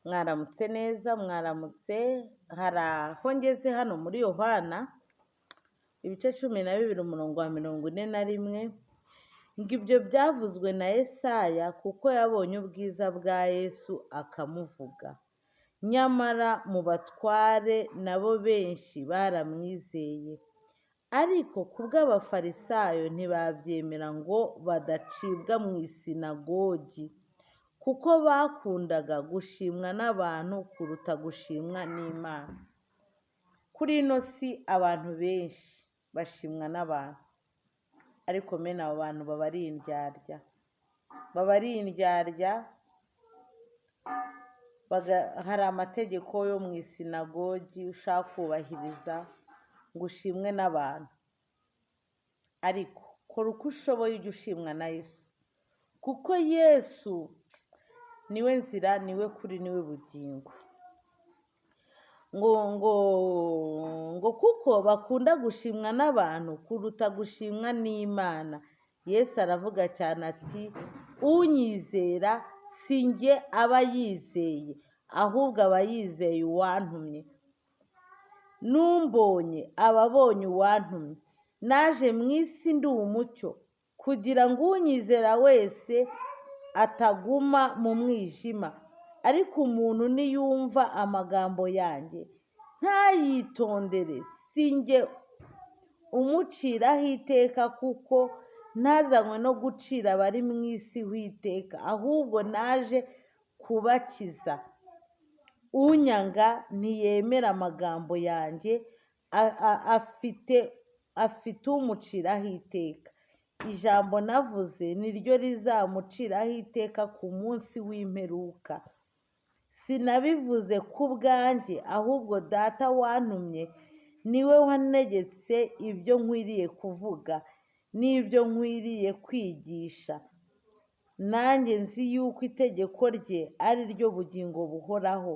Mwaramutse neza, mwaramutse. Hari aho ngeze hano muri Yohana, ibice 12, umurongo wa 41, ngo ibyo byavuzwe na Yesaya kuko yabonye ubwiza bwa Yesu akamuvuga. Nyamara mu batware nabo benshi baramwizeye, ariko kubw'Abafarisayo ntibabyemera ngo badacibwa mu isinagogi, kuko bakundaga gushimwa n'abantu kuruta gushimwa n'Imana. Kuri ino si abantu benshi bashimwa n'abantu, ariko mene abo bantu baba ari indyarya, baba ari indyarya. Hari amategeko yo mu isinagogi ushaka kubahiriza ngo ushimwe n'abantu, ariko kora uko ushoboye ujye ushimwa na Yesu, kuko Yesu niwe nzira, niwe kuri, niwe bugingo. Ngo kuko bakunda gushimwa n'abantu kuruta gushimwa n'Imana. Yesu aravuga cyane ati unyizera si njye aba yizeye, ahubwo aba yizeye uwantumye. N'umbonye aba abonye uwantumye. Naje mu isi ndi umucyo, kugira ngo unyizera wese ataguma mu mwijima. Ariko umuntu niyumva amagambo yanjye ntayitondere, si njye umuciraho iteka, kuko ntazanywe no gucira abari mu isi ho iteka, ahubwo naje kubakiza. Unyanga ntiyemera amagambo yanjye, afite umuciraho iteka. Ijambo navuze niryo rizamuciraho iteka ku munsi w'imperuka. Sinabivuze ku bwanjye, ahubwo Data wantumye niwe wantegetse ibyo nkwiriye kuvuga n'ibyo nkwiriye kwigisha. Nanjye nzi yuko itegeko rye ari ryo bugingo buhoraho.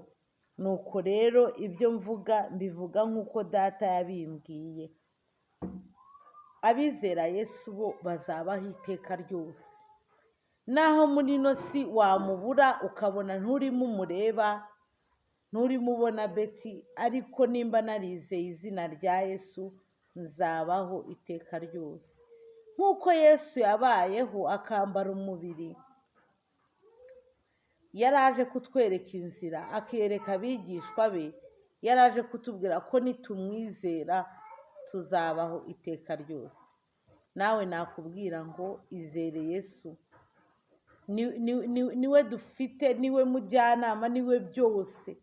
Nuko rero ibyo mvuga mbivuga nk'uko Data yabimbwiye. Abizera Yesu bo bazabaho iteka ryose. Naho muri ino si wamubura ukabona nturimo umureba, nturimo ubona Beti, ariko nimba narizeye izina rya Yesu nzabaho iteka ryose. Nk'uko Yesu yabayeho akambara umubiri, yaraje kutwereka inzira, akiyereka abigishwa be, yaraje kutubwira ko nitumwizera tuzabaho iteka ryose. Nawe nakubwira ngo izere Yesu, niwe dufite, niwe mujyanama, niwe byose.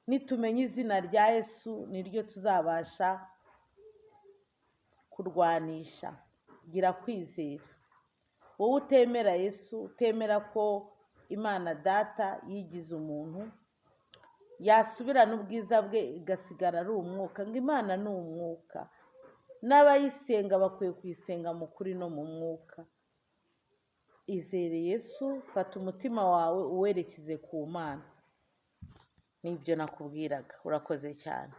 Nitumenya izina rya Yesu niryo tuzabasha kurwanisha. Gira kwizera. Wowe utemera Yesu, utemera ko Imana Data yigize umuntu, yasubirana ubwiza bwe igasigara ari umwuka, ngo Imana ni umwuka, n'abayisenga bakwiye kuyisenga mu kuri no mu mwuka. Izere Yesu, fata umutima wawe uwerekeze ku Mana. Nibyo nakubwiraga. Urakoze cyane.